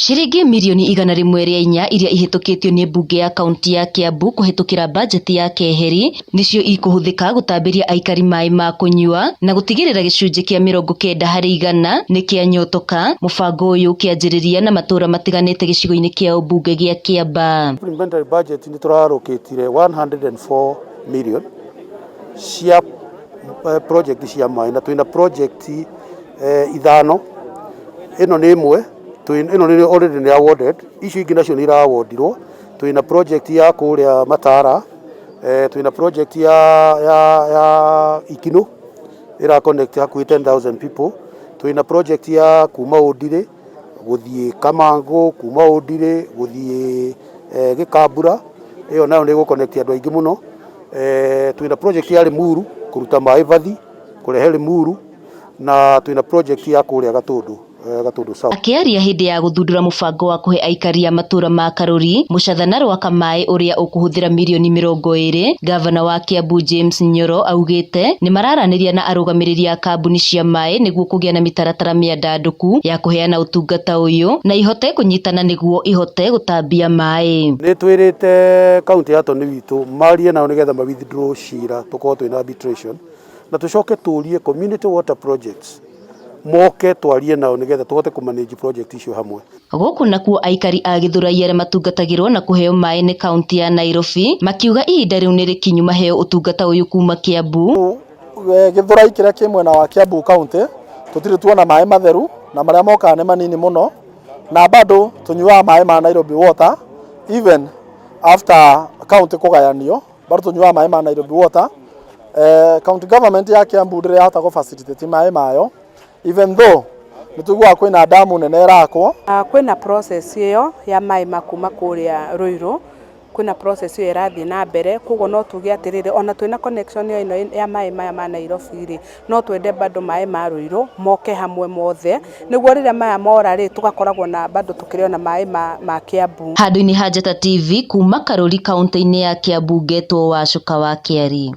Ciringi mirioni 104 iria ihĩtũkĩtio nĩ mbunge ya kaunti ya Kiambu kũhĩtũkĩra bajeti ya keheri nĩcio ikũhũthĩka gũtambĩria aikari maĩ ma kũnyua na gũtigĩrĩra gĩcunjĩ kĩa 90% nĩkĩanyotoka. Mũbango ũyũ ũkĩanjĩrĩria na matũra matiganĩte gĩcigo-inĩ kĩa ũmbunge gĩa Kiambaa. Supplementary budget nĩ tũrarokĩtire 104 million cia project cia maĩ na twĩna project ithano. Ĩno nĩ ĩmwe, ĩno nĩ already nĩ awarded, icio ingĩ nacio nĩ irawardirwo. Twĩna project ya kũrĩa Matara, twĩna project ya Ikino ĩra connect hakuhĩ 10,000 people, twĩna project ya kuma Ũndirĩ gũthiĩ Kamangũ, kuma Ũndirĩ gũthiĩ Gĩkambura, ĩyo nayo nĩ ĩgũ connect andũ aingĩ mũno. Twĩna project ya Limuru kũruta maĩ Vathi kũrehe Limuru, na twĩna project ya kũrĩa Gatũndũ, Gatũndũ South. Akĩaria hĩndĩ ya gũthundũra mũbango wa kũhe aikari a matũra ma Karuri, Mũcatha na Rwaka maĩ ũrĩa ũkũhũthĩra mirioni 20, ngavana wa Kiambu James Nyoro augĩte nĩ mararanĩria na arũgamĩrĩri a kambuni cia maĩ nĩguo kũgĩa na mĩtaratara mĩandandũku ya kũheana ũtungata ũyũ na ihote kũnyitana nĩguo ihote gũtambia maĩ. Nĩ twĩrĩte county attorney witũ marie nao nĩgetha ma withdraw cira tũkorwo twĩna arbitration, na tũcoke tũrie community water projects moke twarie nao nĩgetha tũhote kũ manage project icio hamwe. Gũkũ nakuo aikari a Gĩthũrai arĩa matungatagĩrwo na kũheo maĩ nĩ kaunti ya Nairobi makiuga ihinda rĩu nĩ rĩkinyu maheo ũtungata ũyũ kuma Kiambu. Gĩthũrai kĩrĩa kĩ mwena wa Kiambu County tũtirĩ tuona maĩ matheru na marĩa mokaga nĩ manini mũno, na bado tũnyuaga maĩ ma Nairobi Water even after county kũgayanio, bado tũnyuaga maĩ ma Nairobi Water. County government ya Kiambu ndĩrĩ yahota gũ facilitate maĩ mayo even though nĩ tũiguaga kwĩna damu nene ĩrakwo. Kwĩna process ĩyo ya maĩ ma kuma kũrĩa Ruiru, kwĩna process ĩyo ĩrathiĩ na mbere, koguo no tuge atĩrĩrĩ, ona twĩna connection ĩno ya maĩ maya ma Nairobi rĩ, no twende bado maĩ ma Ruiru moke hamwe mothe, nĩguo rĩrĩa maya mora rĩ, tũgakoragwo na bado tũkĩrĩ ona maĩ ma Kiambu. Handũ-inĩ ha Njata TV kuma Karuri kaunti-inĩ ya Kiambu, ngetwo Wacuka wa Kĩari.